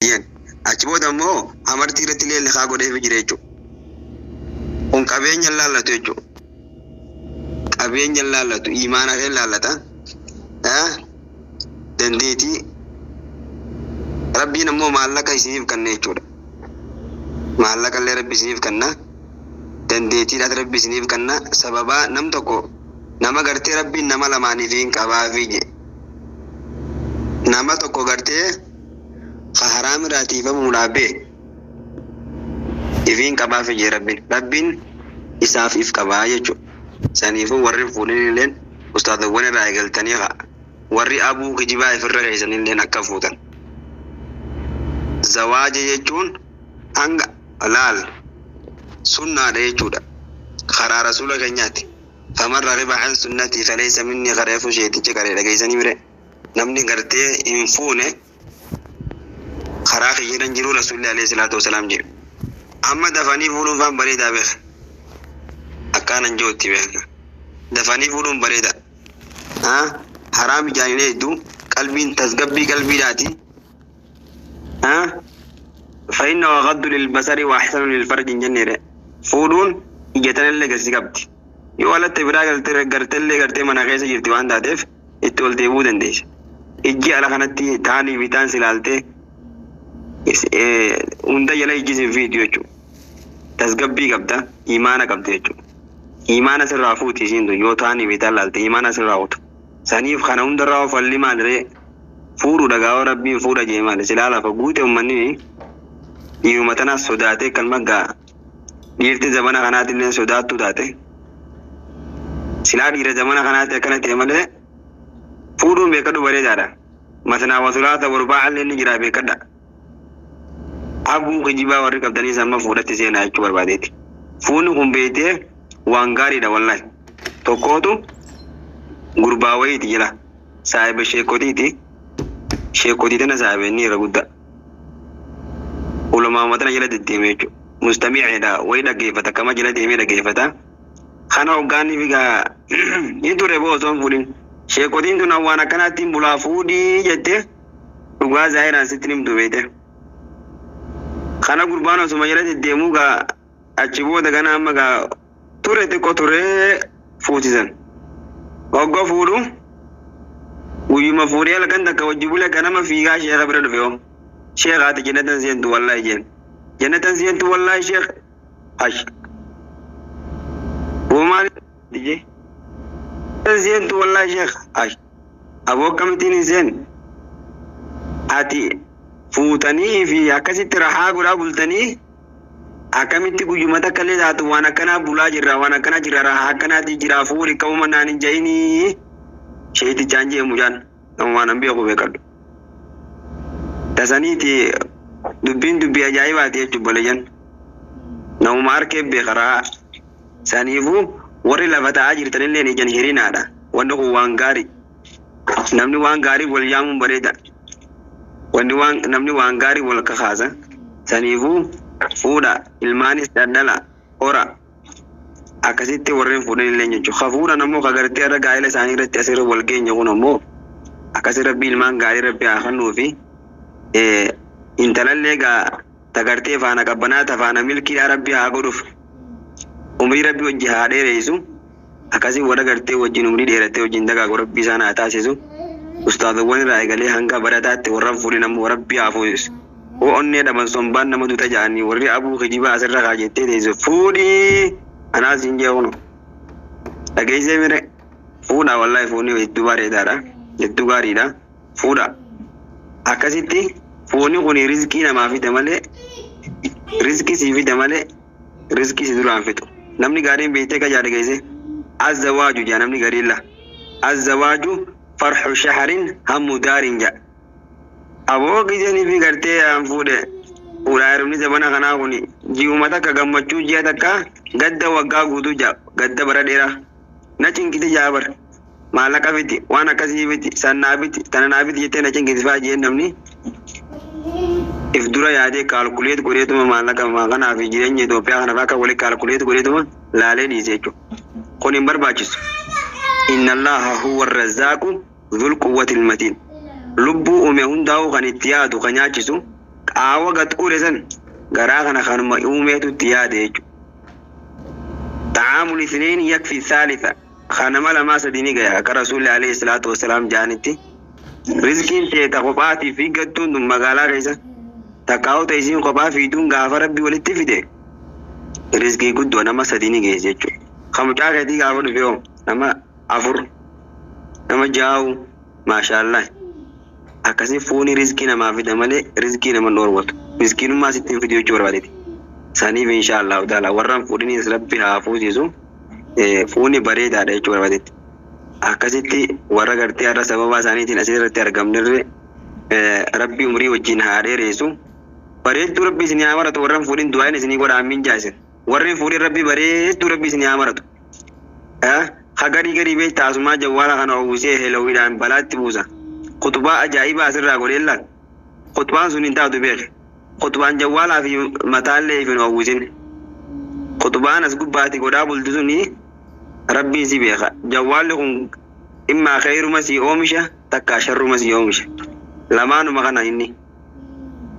Jeen. Achi booda immoo amartii irratti illee liqaa godheefi jira jechuudha. Kun qabeenya laallatu jechuudha. Qabeenya laallatu, imaana kee laallata. Dandeetii Rabbiin ammoo maallaqa isiniif kenna jechuudha. Maallaqa illee Rabbi isiniif kenna. Dandeettiidhaas Rabbi isiniif kenna. Sababaa nam tokko nama gartee Rabbiin nama lamaaniif hin qabaafi je. Nama tokko gartee ka haraam irraa tiifamuudhaaf bee ifiin qabaafi je Rabbiin. Rabbiin isaaf if qabaa jechuudha. Saniifuu warri hin fuudhin illeen ustaazawwan irraa eegaltanii haa warri abuu kijibaa ifirra keessan illeen akka fuutan. Zawaaja jechuun hanga laal sunnaadha jechuudha. Karaa rasuula keenyaati. Faman raghiba an sunnatii falaysa minni kareefu sheetichi qaree dhageessanii mire. Namni gartee hin fuune karaa kiyya jiruu rasuulli alayhi salaatu wasalaam jedhu. Amma dafanii fuudhuun faan bareedaa beeka. Akkaanan jirutti beeka. Dafanii fuudhuun bareeda. Haraam ijaan hin eegdu, qalbiin tasgabbii qalbiidhaati. Fa'inna aghaddu lilbasari wa ahsanu lilfarji hin jenneere. Fuudhuun ija tanallee gasi qabdi. Yoo alatti biraa gartellee gartee mana keessa jirti waan taateef itti ol deebi'uu dandeessa. Ijji ala kanatti taanii fi taan silaaltee hunda jala ijji sin fiidu jechuudha. Tasgabbii qabda, imaana qabda jechuudha. Imaana sirraa fuuti isiin tun yoo taanii fi taan laalte imaana sirraa fuutu. Saniif kana hundarraa of falli maaliree fuudhu dhagaa Rabbiin fuudha jee maali silaa lafa guute uummanni dhiiruma tanaas sodaatee kan maggaa dhiirti zamana kanaatillee sodaattu taate silaa dhiira zamana kanaatti akkana ta'e malee fuudhuun beekadhu bareedaadha. Masanaa wasulaata warbaa illee ni jira beekadha. Abuu kijibaa warri qabdanii amma fuudhatti seenaa jechuu barbaadeeti. Fuunni kun beektee waan gaariidha wallahi. Tokkootu gurbaa wayiiti jira. Saahiba sheekotiiti. Sheekotii tana saahiba inni irra guddaa. Ulamaa tana jala deddeeme jechuudha. Mustamiicidha wayi dhaggeeffata kama jala deemee dhaggeeffata. Kana hoggaanii fi gaa hin ture boo osoo hin fuudhin. Sheekotiin tun waan akkanaatti bulaa fuudhii jettee dhugaa zaahiraan sitti himtu beekte. Kana gurbaan osuma jala deddeemuu gaa achi booda gana amma gaa ture xiqqoo turee fuusisan. Hogga fuudhu guyyuma fuudhee halkan takka wajji bule ganama fiigaa sheeka bira dhufe hoo. Sheekaati jannatan seentu wallaahi jeen. Jannatan seentu wallaahi sheek. Ash. Boo maali jee? Seentu wallaahi sheek. Ash. Aboo akkamittiin hin seen? Ati fuutanii fi akkasitti rahaa godhaa bultanii akkamitti guyyuma takka illee taatu waan akkanaa bulaa jirra, waan akkanaa jira, rahaa akkanaati jira, fuudhi qabuma naan hin ja'inii. Sheetichaan jee mucaan nama waan an beeku beekadhu. Tasaniiti dubbiin dubbii ajaa'ibaati jechuun boleeyyan. Namuma harkee beeka rahaa. Saniifuu warri lafa taa'aa jirtanillee ijaan hirinaadha. Wanni kun waan gaarii. Namni waan gaarii wal yaamuun bareeda. Wanni waan namni waan gaarii wal kakaasa. Saniifuu fuudha ilmaanis daldala hora akkasitti warreen fuudhan illee jechuudha. Ka fuudhan ammoo ka gartee irra gaa'ela isaanii irratti asirra wal geenye kun ammoo akkasi Rabbi ilmaan gaarii Rabbi haa kennuu fi intalallee gaa tagartee faana qabbanaa tafaana milkiidhaa Rabbi haa godhuuf. Umrii Rabbi wajji haa dheeressu. Akkasii warra gartee wajjin umrii dheerattee wajjin dagaagu Rabbi isaan haa taasisu. Ustaazawwan irraa eegalee hanga barataatti warra fuudhin ammoo Rabbi haa fuusisu. Hoo onnee dhaban sombaan nama duta ja'anii warri abuu kijibaa asirra kaa jettee teessu fuudhii anaas hin jee kunu. Dhageessee mire fuudha wallaahi fuunni hedduu bareedaadha. Hedduu gaariidha. Fuudha. Akkasitti fuunni kun rizqii namaa fida malee, rizqii sii fida malee rizqii si duraan fixu. Namni gaariin beektee ka jaadha geesse azzawaaju jaa namni gariin la. Azzawaaju farxu shaharin hammu daarin jaa. Aboo gizanii fi gartee aan fuudhe fuudhaa heerumni zamana kanaa kun ji'uma takka gammachuu, ji'a takka gadda, waggaa guutuu jaa gadda bara dheeraa. Na cinkiti jaa bar. Maallaqa fiti, waan akkasii fiti, sannaa fiti, tana naa fiti jettee na cinkiti fa'aa jeen namni if dura yaadee calculate godheetuma maallaqa kanaa fi jireenya Itoophiyaa kana akka walitti calculate godheetuma laalee dhiise jechuudha. Kun hin barbaachisu. Inna Allaha huwa arrazzaaqu dhul quwwatil matiin. Lubbuu uume hundaa'uu kan itti yaadu kan nyaachisu. Qaawa gad ure san garaa kana kanuma uumeetu itti yaade jechuudha. Ta'aamul isniin yakfi thalitha. Kanama lamaa sadii ni gaya akka rasuulli alayhi salaatu wasalaam jaanitti. Rizqiin ta'e ta kophaatii fi gattuun tun magaalaa keessa takkaa'ota isiin kophaa fiiduun gaafa rabbi walitti fide rizqii guddoo nama sadii ni geesse jechuudha. Kan mucaa keetii gaafa dhufe hoo nama afur nama jaa'u maashaallah. Akkasii fuuni rizqii namaa fida malee rizqii nama dhoorwatu. Miskiinummaa sitti hin fidu jechuu barbaadeeti. Saniif inshaallahu taala warraan fuudhiniis rabbi haa fuusisu fuuni bareedaadha jechuu barbaadeeti. Akkasitti warra gartee har'a sababa isaaniitiin asirratti argamnirre rabbi umrii wajjin haa dheeressu. Bareedduu rabbi isin haa maratu warraan fuudhin du'aan isinii godha amiin jaasin. Warreen fuudhin rabbi bareedduu rabbi isin haa maratu. Ha garii garii beektaa asumaa jawwaala kana uwwisee heelawwiidhaan balaatti buusa. Kutubaa ajaa'ibaa asirraa godhee laal. Kutubaan sun hin taatu beeke. Kutubaan jawwaalaa fi mataallee hin uwwisin. Kutubaan as gubbaatti godhaa bultu suni rabbiin si beeka. Jawwaalli kun immaa khayruma si oomisha takka sharruma si oomisha. Lamaanuma kana inni.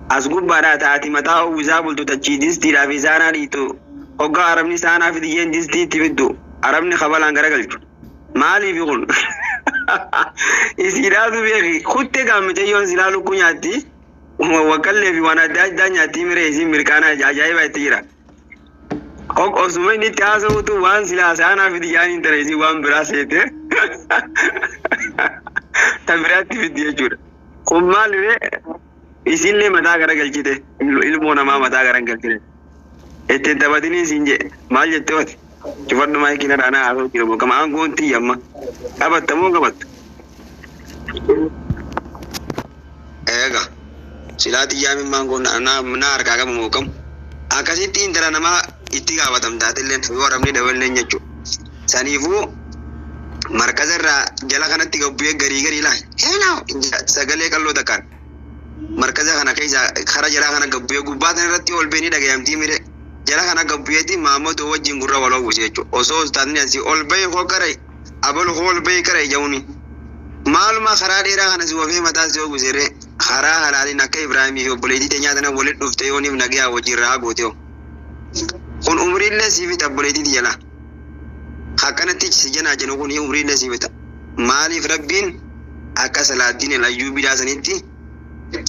As gubbaadhaa taati mataa uwwisaa bultu tachii distiidhaa fi saanaa dhiitu. Hoggaa arabni saanaa fi diyyeen distii itti fiddu arabni kabalaan garagalchu. Maaliif kun? Isiidhaatu beeki. Kuttee gaamicayyoon silaa lukkuu nyaatti. Wakkallee fi waan adda addaa nyaatti miree isiin mirqaana ajaa'iba itti jira. Osuma inni itti haasa'utu waan silaa saanaa fi diyyaan hin tare isiin waan biraa seete. Ta biraatti fiddi jechuudha. Kun maaliree isinlee mataa garagalchite ilmoo namaa mataa garagalchite. Ittiin taphatinii isiin jee maal jettee wati? Cufadhu maayikii na dhaanaa haasa'u jira boqama aangoon tiyya amma. Qabatta moo qabattu? Eega silaa xiyyaa mimmaan na harkaa qabu moo qabu. Akkasitti intala namaa itti gaafatamtaatilleen yoo arabni daballeen jechuudha. Saniifuu markaza irraa jala kanatti gabbu'ee garii garii laa heenaa sagalee qalloo takkaan markaza kana keessa kara jalaa kana gabbu'ee gubbaa sana irratti ol beenii dhagayamtii mire jala kana gabbu'eeti maammatu wajjin gurra wal hawwise jechuudha. Osoo ustaadni asii ol bahee koo qaray abalu koo ol bahee qaray ja'uuni. Maaluma karaa dheeraa kana si oofee mataa si hawwise ree karaa halaaliin akka Ibraahimii fi obboleettii teenyaa tana walitti dhufte yooniif nagayaa wajjin raa goote hoo. Kun umriillee sii fita obboleettii jala. Akkanatti si janaa jennu kun umriillee sii fita. Maaliif rabbiin akka Salaaddiin Ayyuubii sanitti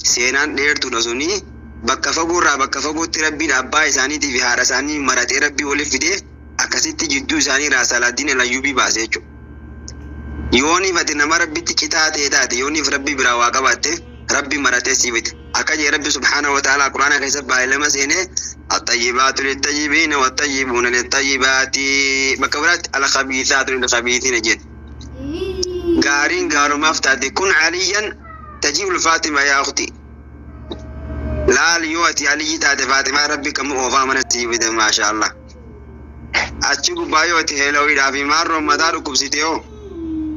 seenaan dheertuudha suni bakka fagoorraa bakka fagootti rabbiin abbaa isaaniitii fi haadha isaanii maratee rabbii waliif fidee akkasitti jidduu isaanii irraa Salaaddiin Ayyuubii baase jechuudha. Yooniif ati nama rabbitti citaa ta'e taate yooniif rabbi biraa waa qabaatte rabbi maratee sii fite. Akka jee rabbi subhaanahu wa ta'ala quraana keessa baay'ee seenee الطيبات للطيبين والطيبون للطيبات bakka biraatti الخبيثات للخبيثين jedhe. Gaariin gaarumaaf taate kun aliyyan tajiibul Faatima yaa ukhti. Laal yoo ati aliyyi taate Faatimaa rabbi kamuu oofaa mana sii fide maasha Allah. Achi gubbaa yoo ati heelawiidhaa fi maarroon mataa dhukkubsite hoo.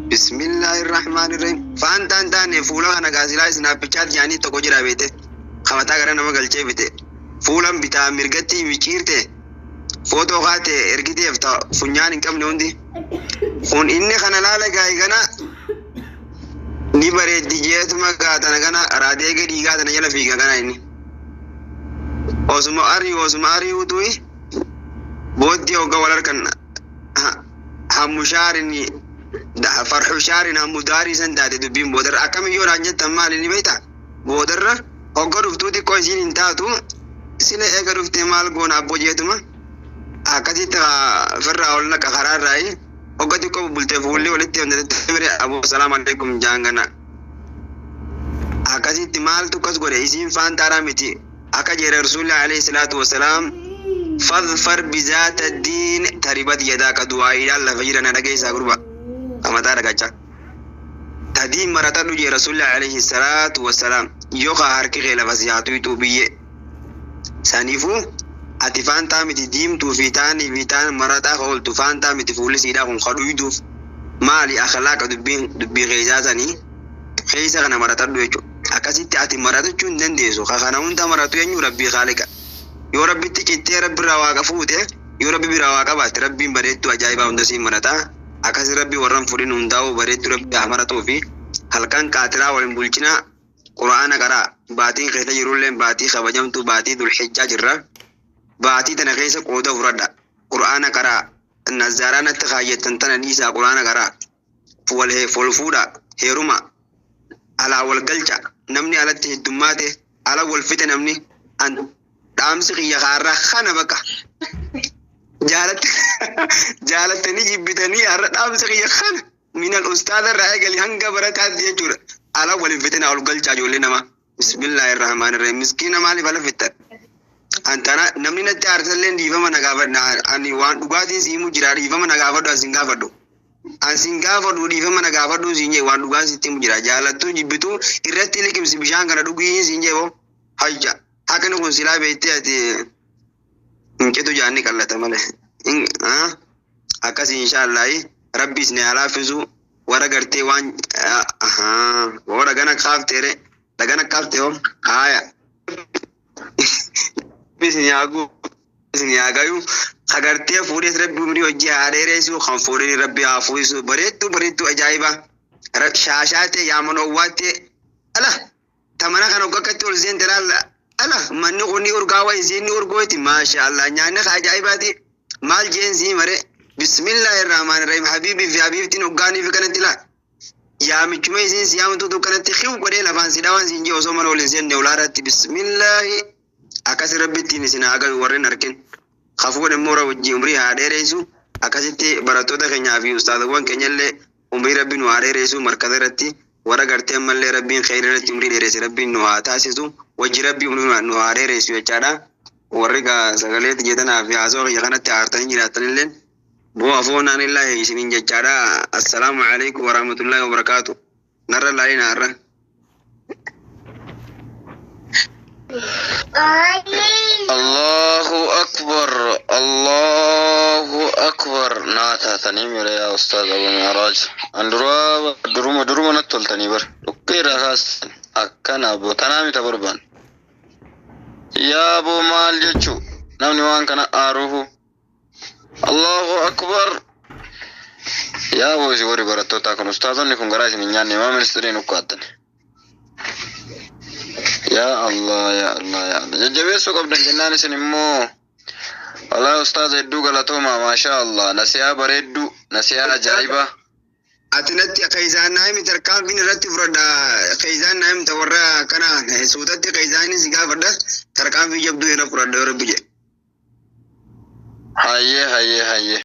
Bismillahirrahmanirrahim. Faantaan taane fuula kana gaasilaa isnaappichaat jaanii tokko jira beete. Kamataa gara nama galchee bite. Fuulan bitaa mirgatti micciirte. Footoo kaate ergiteef ta funyaan hin qabne hundi. Kun inni kana laala gaa'e kana ni bareeddi jeetuma gaatana kana raadee gadii gaatana jala fiiga kana inni. Osuma ari'u osuma ari'uutu booddee hogga wal harkan hammushaarin farxushaarin hammudaarii san taate dubbiin boodarra akkamiyyoo naan jettan maali ni beektaa? Boodarra hogga dhuftuu xiqqoo isiin hin taatu sila eega dhuftee maal goona abboo jeetuma akkasitti firraa ol naqa karaa irraayi hogga xiqqoo bultee fuulli walitti himtetti mire aboo salaam alaikum jaangana. Akkasitti maaltu akkas godhe isiin faantaaraa miti akka jedhe rasuulli alayhi salaatu wasalaam fadfar bizaata diin taribat yadaaka du'aa'iidhaan lafa jiran dhageessaa gurba amataa dhagachaa. Tadiin maratadhu jee rasuulli alayhi salaatu wasalaam yookaan harki kee lafa siyaatu ituu biyyee. Saniifuu ati faantaa miti diimtuu fi taanii fi taan marataa ka ooltu faantaa miti fuulli siidhaa kun kadhuyduuf maali akhlaaqa dubbiin dubbii keessaa sanii keessa kana maratadhu jechuudha. Akkasitti ati maratachuu hin dandeessu. Ka kana hunda maratu eenyu rabbii khaaliqa. Yoo rabbitti cittee rabbi irraa waaqa fuute yoo rabbi biraa waa qabaatte rabbiin bareedduu ajaa'ibaa hunda siin marataa. Akkasi rabbi warran fudhin hundaa'uu bareedduu rabbi haa maratuu fi halkan qaatiraa waliin bulchinaa quraana qaraa Baatiin keessa jirulleen baatii kabajamtu, baatii Dulhijjaa jirra. Baatii tana keessa qooda fudhadha. Qur'aana qaraa. Nazaaraa natti kaayyattan tana dhiisaa, qur'aana qaraa. Wal wal fuudha, heeruma, alaa wal galcha. Namni alatti heddummaate ala wal fixe. Namni an dhaamsi kiyya kaarraa kana bakka jaalattanii jibbitanii har'a dhaamsi kiyya kana minal ustaaza irraa eegali hanga barataatti jechuudha. Ala wal hin fixina, ol galchaa ijoollee namaa. Bismillaahi rahmaani rahiim. Miskiina maaliif ala fixxan? Antana namni natti aarsallee dhiifama na gaafadha. Ani waan dhugaatiin si himu jira, dhiifama na gaafadhu. An sin gaafadhu. An sin gaafadhu, dhiifama na gaafadhu siin jee. Waan dhugaan sitti himu jira. Jaalattuu jibbituu irratti liqimsi, bishaan kana dhugii siin jee. Boo hayya, haqni kun silaa beektee ati hin citu, jaanni qallata malee. Akkasii inshaallahi rabbi isin haa laaffisu. Warra gartee waan warra gana kaafteere dhagana kaaftee hoo haaya, rabbi isin haa guu, isin haa gayu. Kagartee fuudhees rabbi umrii hojii haa dheeressu, kan fuudheen rabbi haa fuusisu. Bareedduu bareedduu, ajaa'iba! Shaashaatee yaaman owwaattee ala tamana kana akkatti ol seente laalla. Ala manni kun ni urgaawa, isiin ni urgooti. Maasha Allah, nyaanni ka ajaa'ibaati. Maal jeen sii mare? Bismillaahi rahmaani rahiim. Habiibii fi habiibtiin hoggaanii fi kanatti laa yaamichuma isiin si yaamtutu kanatti xiw godhee lafaan si dhawaan siin jee osoo mana ol hin seenne ulaarratti. Bismillaahi, akkas rabbittiin isin haa gayu. Warreen harkin kafuun immoo wajji umrii haa dheeressu. Akkasitti barattoota keenyaa fi ustaazawwan keenya illee umrii rabbi nu haa dheeressu. Markaza irratti warra gartee ammallee rabbiin kheyri irratti umrii dheeresse rabbiin nu haa taasisu. Wajji rabbi umrii nu haa dheeressu jechaadha. Warri gaa sagaleetti jedhanaa fi haasawaa kiyya kanatti aartanii jiraatanillee bu'aa foonaan illaahi isiniin jechaadha. Assalaamu alaikum warahmatullaahi wabarakaatu. Narra laalina har'a. Allahu akbar, Allahu akbar. Naa taatanii mire yaa ustaaz Abu Mi'raaj. An dura duruma duruma natti toltanii bar. Dhukkee irraa kaastan akkana abbo tanaa mita barbaan. Yaa aboo, maal jechuu namni waan kana aaruufu. Allahu akbar. Yaa aboo, isin warri barattootaa kun, ustaazonni kun garaa isin hin nyaanne, maa ministiriin ukkaattan. Yaa Allah, yaa Allah, yaa Allah. Jajjabeessuu qabdan jennaan isin immoo. Wallahi ustaaza, hedduu galatooma, maashaa Allah. Nasihaa bareedduu, nasihaa ajaa'ibaa. Ati natti keeysaan naa himi, tarkaanfiin irratti fudhadha. Keeysaan naa himta, warra kana suutatti keeysaanis si gaafadha. Tarkaanfii jabduu irra fudhadha yoo rabbi jedhe. Hayyee, hayyee, hayyee.